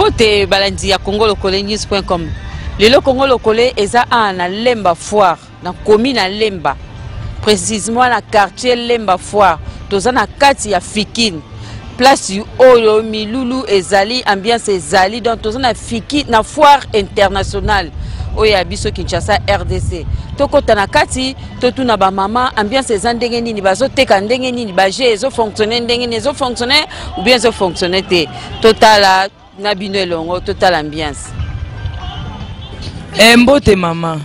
Mbote balandi ya Congo Lokole news.com. Lelo Congo Lokole eza awa na Lemba foire, na commune na Lemba. Précisément na quartier Lemba foire. Toza na kati ya Fikine. Place oyo milulu ezali, ambiance ezali, donc toza na Fikine na foire internationale oyo ya biso Kinshasa RDC. Tokota na kati totuna ba mama ambiance eza ndenge nini, bazoteka ndenge nini, ba jeux ezo fonctionner ndenge nini, ezo fonctionner ou bien ezo fonctionner te. Totala na bino elongo, totala ambiance. Eh, mbote mama.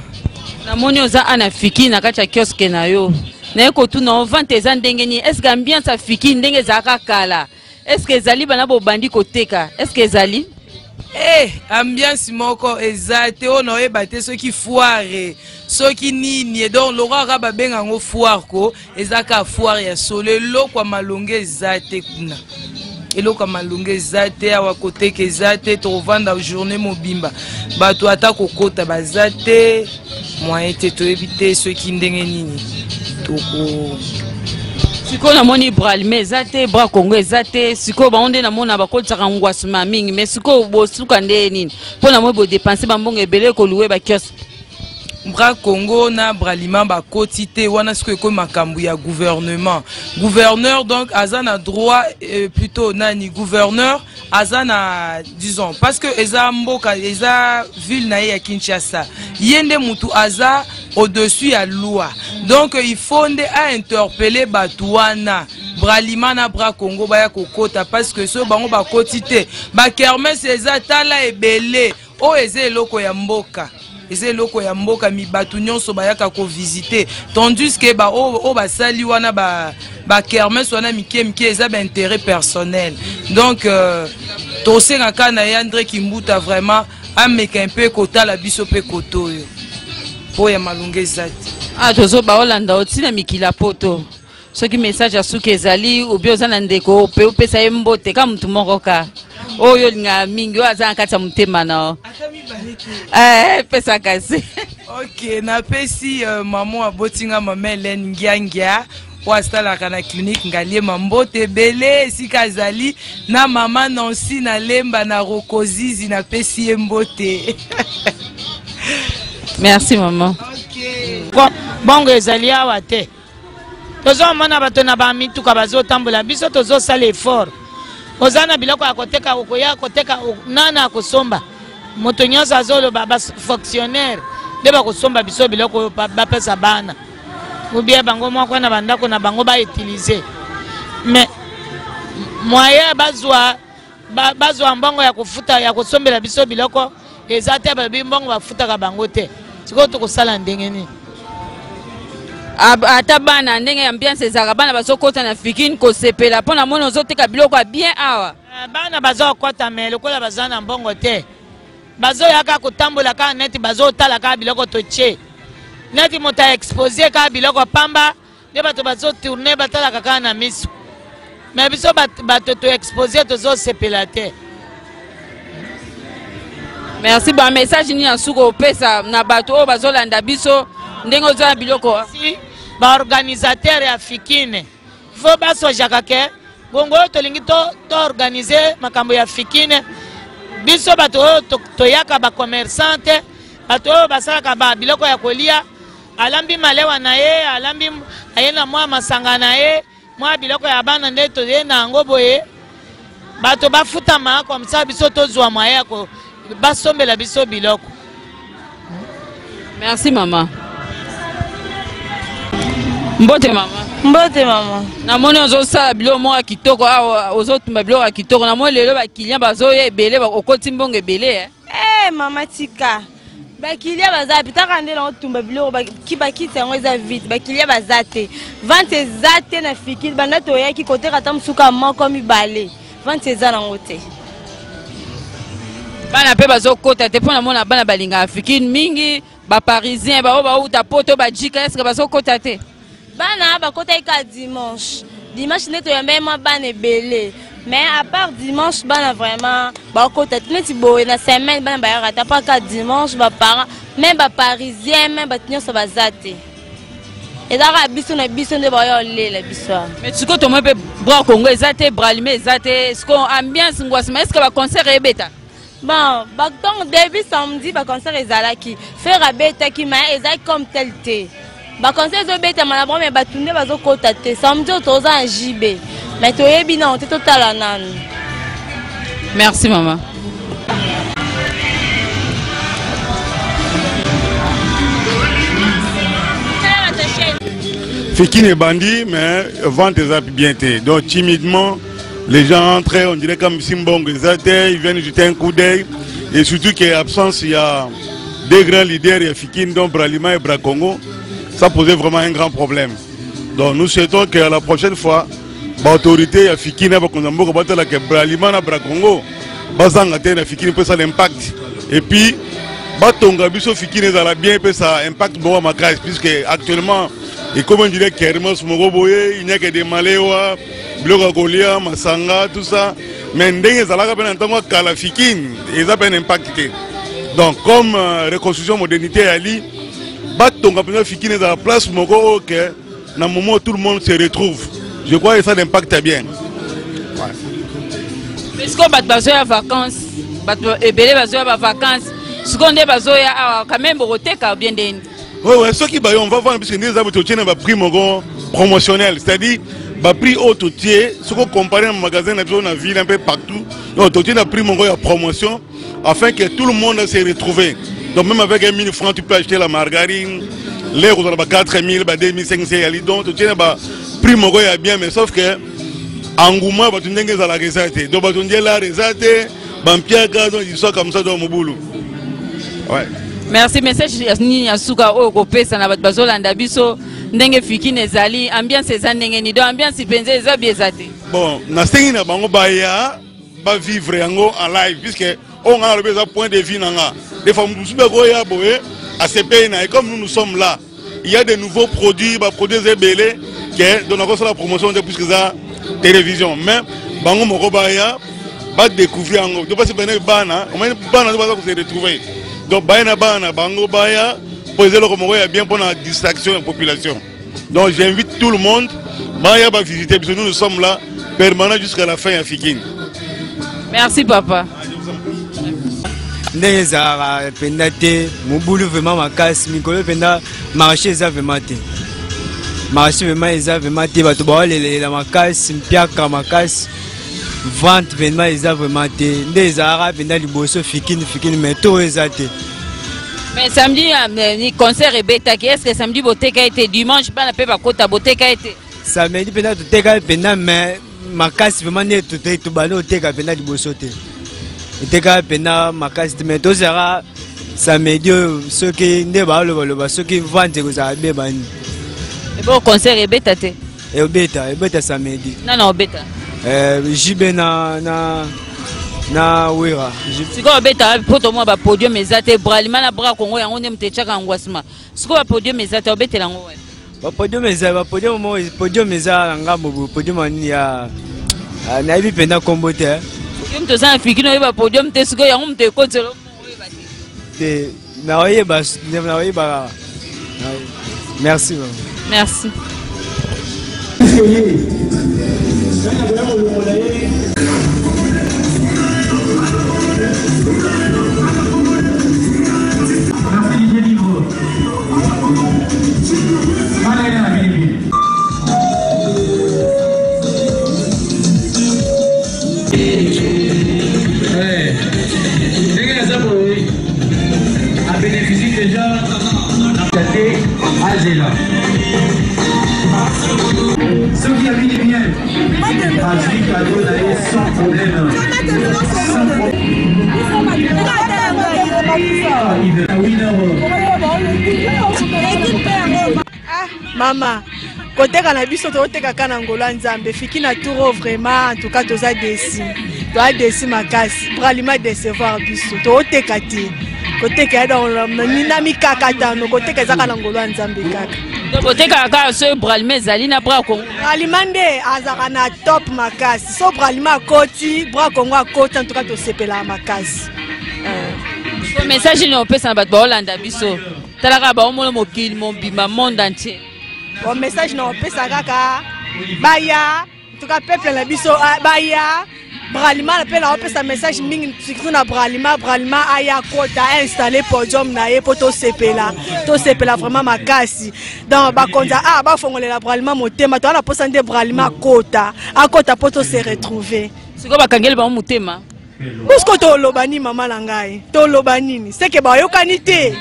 Namoni oza ana fiki na kati ya kiosque na yo. Naye kotuna o vente eza ndenge nini? Est-ce que ambiance ya fiki ndenge ezalaka kala? Est-ce que ezali bana bobandi koteka? Est-ce que ezali? Eh, ambiance moko eza te oyo naoyeba te soki foire soki nini donc lokola kaka babenga yango foire ko eza kaka foire ya solo eloko ya malonga eza te kuna eloko ya malonga eza te awa koteka eza te tokovanda journée mobimba bato ata kokota baza te moyen te toyebi te soki ndenge nini toko sikoyo namoni bralime eza te bra congo eza te sikoyo bango nde namona bakotisaka ngwasuma mingi mais sikoyo bosuka nde nini mpo namoni bodepense bambongo ebele koluwe bakiosque Bra Congo na Bralima bakoti te wana sikoyo ekomi makambo ya gouvernement gouverneur donc aza na droit euh, plutôt nani gouverneur aza na disons parce que eza mboka eza ville na ye ya Kinshasa ye nde mutu aza au-dessus ya loi donc il faut nde a interpeller bato wana Bralima na Bra Congo baya kokota parce que so bango bakoti te ba kermesse eza tala ebele Oyo eza eloko ya mboka eza eloko ya mboka mi bato nyonso bayaka kovisite tandis que ba oyo basali wana ba ba kermesse wana mike mike eza ba intérêt personnel donc euh, tosenga kaka na ye André Kimbuta vraiment ameka mpe kotala biso mpe koto oyo mpo ya malonga eza te. Ah, tozo baolanda otina mikila poto soki message ya suki ezali obi oza na ndeko pe opesa ye mbote ka motu moko ka oyo olingaka mingi oyo aza na kati ya motema na yo eh, pesa kasi ok napesi uh, mama aboti nga mama Helène Ngiangia oyo asalaka na clinique Ngaliema mbote ebele esika azali na mama Nancy na Lemba na Rokozizi napesi ye mbote. Merci maman. Okay. Bongo ezali awa te. Tozomona bato na bamituka bazotambola, biso tozosala effort. Oza na biloko ya koteka, okoya koteka, nana akosomba. Moto nyonso azoloba ba fonctionnaire nde bakosomba biso biloko oyo bapesa bana ou bien bango moko na bandako na bango ba utiliser. Mais moyen bazwa bazwa mbongo ya kofuta ya kosombela biso biloko eza te, balobi mbongo bafutaka bango te. Sikoyo tokosala ndenge nini? Ata bana ndenge ambiance ezalaka, bana bazokota na fikine kosepela mpo na moni ozoteka biloko ya bien awa. Bana bazokota me lokola baza na mbongo te, bazoyaka kotambola kaka neti bazotala kaka biloko totie, neti moto aexpose kaka biloko pamba nde bato bazotourne batalaka kaka na miso, me biso bato toexpose tozosepela te. Merci. Ba message nini ya suka opesa na bato oyo bazolanda biso ndenge oza na biloko? Si baorganisateur ya fikine fo basojaka ke bongo oyo tolingi toorganize makambo ya fikine, biso bato oyo toyaka bacommerçant te, bato oyo basalaka ba biloko ya kolia, alambi malewa na ye, alambi aye na mwa masanga na ye, mwa biloko ya bana nde toye na yango boye, bato bafutama comme ça biso tozwa moyen ya basombela biso biloko. Merci mama. Mbote mama. Mbote mama. Namoni ozosala biloko moko ya kitoko awa, ozotumba biloko ya kitoko. Namoni lelo ba client bazoya ebele, okoti mbongo ebele. Eh, mama tika. Ba client baza pitaka nde na otumba biloko ki bakiti yango eza vite, ba client baza te. Vente eza te na fikili banda toyaki koteka ata mosuka moko mibale. Vente eza nango te. Bana pe bazokota te mpo namona bana balingaka fikini mingi, ba parisien baoyo bauta poto bajika, eske bazokota te? Bana bakotaki kaka dimanche. Dimanche nde toyambaki mwa bana ebele. Mais à part dimanche bana vraiment bakota te, neti boye na semaine bana bayaka te, apart kaka dimanche ba parents même ba parisien même bato nyonso baza te. Eza kaka biso na biso nde baoya kolela biso awa. Mais sikoyo tomoni mpe Bra Congo eza te, Bralime eza te, sikoyo ambiance ngwasima, est-ce que ba concert ebeta? Bon, ntango début samedi baconcert ezalaki, Ferre abetaki, mais ezalaki comme tel te. Baconcert ezobetama na bango, mais bato nde bazokota te. Samedi oyo toza na JB, mais toyebi nano te, totala nanu. Merci mama. Fikin ebandi, mais vente eza bien te. Donc timidement les gens entrent, on dirait comme si mbongo eza te, ils viennent jeter un coup d'œil. Et surtout que absence, il y a deux grands leaders, il y a Fikin, dont Bralima et Bracongo, ça posait vraiment un grand problème. Donc nous souhaitons que la prochaine fois, l'autorité ya Fikin na bakonzi mboka batala que Bralima na Bracongo bazanga te na Fikin mpe ça l'impact. Et puis batonga biso Fikin ezala bien mpe ça impact moko makasi, puisque actuellement ekomi on dirait kermesse moko boye, il n'y a que des malewa, biloko ya kolia, masanga, tout ça. Mais ndenge ezalaka mpe na ntango ya kala, Fikin eza mpe na impact te. Donc comme reconstruction modernité eyali, batonga mpenza Fikin ezala place moko oyo ke na moment où tout le monde se retrouve. Je crois que ça l'impact bien. Ouais. Sikoyo bato bazoya vacances, bato ebele bazoya bavacances, sikoyo nde bazoya awa quand même bokoteka bien ndeni? Ouais, ouais, soki bayo, on va vendre, puisque nde eza totie na baprix moko promotionnel, c'est-à-dire baprix oyo totie, soki ocompare na magasin na biso na ville un peu partout, donc totie na prix moko ya promotion afin que tout le monde se retrouve. Donc même avec un 1000 francs, tu peux acheter la margarine, l'air aux 4000, 2500, yali. Donc totie na baprix moko ya bien, mais sauf que engouement bato ndenge ezalaka eza te. Donc bato ndiela eza te, bampiaka, donc histoire comme ça, donc mobulu. Ouais. Merci. Message nini ya suka oyo kopesa na bato bazolanda biso, ndenge Fikin ezali, ambiance eza ndenge nini? Donc ambiance mpenza eza bi eza te. Bon, nasengi na bango baya bavivre yango en live, puisque oyo nga nalobi eza point de vue na nga. Des fois mosusu bakoya boye, asepeli na ye. Comme nous, nous sommes là, il y a de nouveaux produits, baproduits eza ebele ke donc nakosala promotion te puisque eza télévision, mais bango moko baya badécouvrir yango. Donc basi bene bana, omoni bana to baza kose retrouver, donc baye na bana na bango, baya po eza eloko moko ya bien mpona distraction ya population. Donc j'invite tout le monde baya bavisiter biso. Nous, nous sommes là permanent jusqu'à la fin ya Fikin. Merci papa. Ndenge ezalaka mpenza te, mobulu vraiment makasi mikolo mpenza. Marché eza vraiment te, marché vraiment eza vraiment te. Bato baolelelela makasi, mpiaka makasi, vente vraiment eza vraiment te nde ezalaka mpenza liboso. Fikini, Fikini, mais to eza te. Mais samedi ni concert ebetaki, est ce que samedi boteka ye te? Dimanche bana mpe bakota, boteka ye te? Samedi mpenza toteka mpenza, mais makasi vraiment nde tobandi oteka mpenza liboso te. Etekaka mpenza makasi te, mais tozalaka samedi oyo, soki nde balobaloba, soki vente ekozala be bani. Ebo concert ebeta te? Ebeta, ebeta samedi. Nana obeta? JB na Wera. Sikoyo obeta mpo tomona bapodium eza te. Bralima na Bra Congo, yango nde moto etiaka ngwasima. Sikoyo bapodium eza te, obetela yango wapi? Bapodium eza, bapodium moko, podium eza na ngambo boye, podium ya nini ya nayebi mpenza nkombo te. Podium toza na Fikini, oyeba podium te? Sikoyo yango moto ekotela oyeba te? Te, naoyeba, naoyeba kaka. Merci vraiment. Merci. Ndenge naza boye, abénéficie déjà te, azela soki abini bien, azwi cadeau na ye sans problème, sans problème. Winner. Mama, koteka na biso tozoteka kaka na ngolo ya Nzambe. Fiki na tour oyo vraiment, en tout cas toza déçus, toza déçus makasi. Bralima décevoir biso, tozoteka te, koteka ya donc na mikakatano. Koteka ezaka na ngolo ya Nzambe kaka. Donc botekaka kaka soki Bralima ezali na Bra Congo? Bralima nde azalaka na top makasi. So Bralima akoti, Bra Congo akoti, en tout cas tosepelaka makasi. So message nini opesa na bato baolanda biso? Talaka, baomona mokili mobimba, monde entier. Bon, message na opesa kaka, baya, en tout cas peuple na biso, baya. Bralima mpe naopesa message mingi surtout na Bralima. Bralima aya kota ainstalle podium na ye mpo tosepela, tosepela vraiment makasi. Donc bakonzi a bafongolela Bralima motema, toza na mposa nde Bralima akota, akota mpo tose retrouver. Sikoyo bakangeli bango motema. Bosiko toloba nini, mama na ngai? Toloba nini? Seke bayokani te.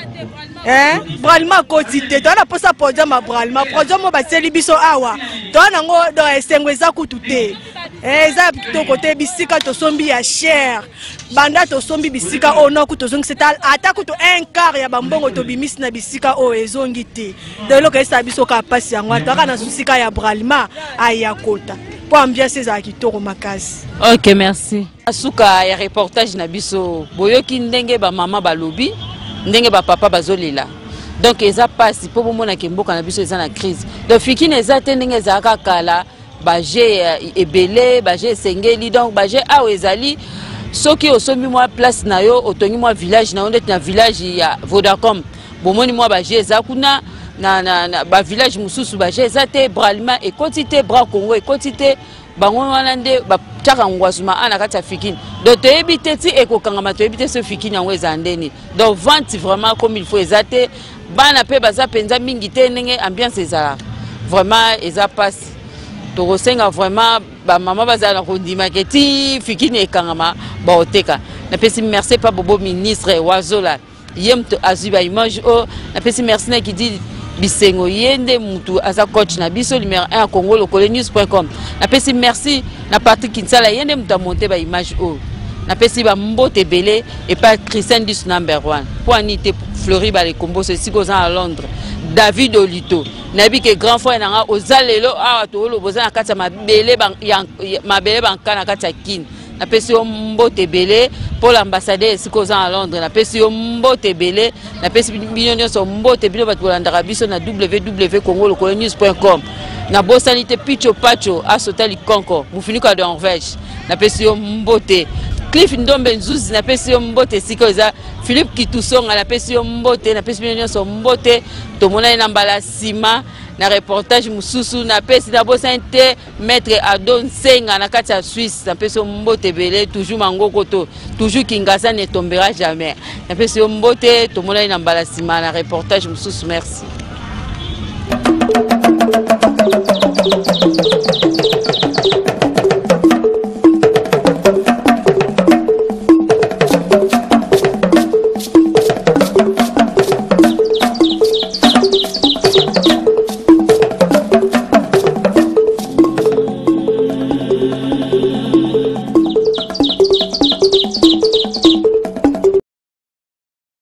Bralima akoti te, toza na mposa podium ya Bralima. Podium oyo batieli biso awa, toza nango, donc esengo eza kutu te. Eza kitoko te. Bisika tosombi ya cher, banda tosombi bisika oyo noku tozongisi ata kutu un quart ya bambongo tobimisi na bisika oyo ezongi te. Donc eloko esala biso kaka mpasi yango wana, toyaka na susika ya Bralima aya kota mpo ambiance ezala kitoko makasi. Ok, merci. Suka ya reportage na biso, boyoki ndenge bamama balobi, ndenge bapapa bazolela. Donc eza mpasi mpo bomonake mboka na biso eza na crise. Donc Fikine eza te ndenge ezalaka kala, baje ebele, baje esengeli. Donc baje awa ezali, soki osombi mwa place na yo, otongi mwa village na yo, ndeti na village ya Vodacom, bomoni mwa baje eza kuna. Na bavillage mosusu baje eza te. Bralima ekoti te, Bra Congo ekoti te. Bango wana nde batiaka ngwazuma a na kati ya Fikini. Donc toyebi te ti ekokangama, toyebi te so Fikini yango eza ndeni. Donc vente vraiment comme il faut eza te, bana mpe baza mpenza mingi te ndenge ambiance ezalaka. Vraiment eza mpasi. Tokosenga vraiment bamama bazala na kondima ke ti Fikini ekangama baoteka. Napesi merci pa Bobo, ministre Wazola, ye moto azwi baimage oyo. Napesi merci na Kidi Bisengo, ye nde mutu aza coach na biso numéro 1 ya Congo Lokole news.com. Napesi merci na Patrick Kinsala, ye nde moto amonte baimage oyo. Napesi bambote ebele epai Christian Dus number 1, mpo ani te Fleury Balekomboso esika oza na Londres, David Olito, nayebi ke grand frère na nga oza lelo awa, tooloba oza na kati ya mabele mabele banka na kati ya Kine. Napesi yo mbote ebele. Paul ambassadeur esika oza na Londres, napesi yo mbote ebele. Napesi bino nyonso mbote, bino bato bolandaka biso na www congo lokolo news.com. Nabosani te Picho Pacho asota likonko mofiniko ya Norvège, napesi yo mbote. Cliff Ndombe Nzuzi, napesi yo mbote esika eza. Philippe Kitusonga, napesi yo mbote. Napesi bino nyonso mbote, tomonani na mbala nsima na reportage mosusu. Napesi, nabosani te maître Ado Nsenga na kati ya Suisse, napesi yo mbote ebele. Toujours mangoko to toujours Kingaza ne tombera jamais. Napesi yo mbote, tomonani na mbala nsima na reportage mosusu. Merci.